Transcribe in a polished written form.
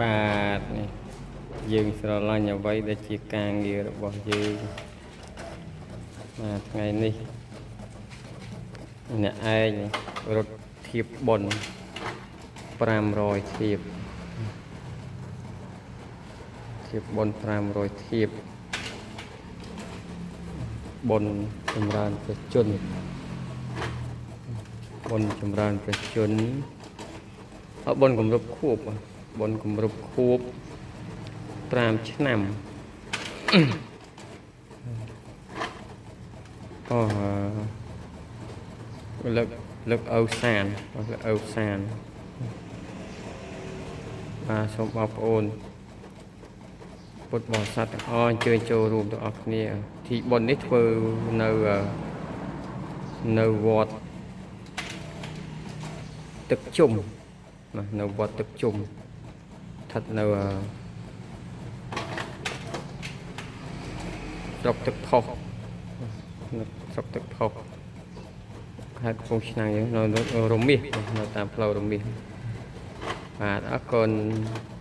បាទនេះយើងស្រឡាញ់អ្វីដែលជាការងាររបស់យើងបាទថ្ងៃនេះអ្នកឯងរត់ធៀបបុណ្យ500ធៀបធៀបបុណ្យ500ធៀបបុណ្យចម្រើនព្រះជន្មបុណ្យចម្រើនព្រះជន្មអបុណ្យគម្រប់ខួបបុណ្យគម្រប់ខួប5ឆ្នាំអូលើកលើកឪសានលើកឪសានបាទសូមបងប្អូនពុទ្ធបរិស័ទទាំងអស់អញ្ជើញចូលរួមទាំងអស់គ្នាទីបុណ្យនេះធ្វើនៅនៅវត្តទឹកជុំណានៅវត្តទឹកជុំស្ថិតនៅស្រុកទឹកផុសនៅស្រុកទឹកផុសខេត្តកំពង់ឆ្នាំងយើងនៅរមៀសនៅតាមផ្លូវរមៀសបាទអរគុណ។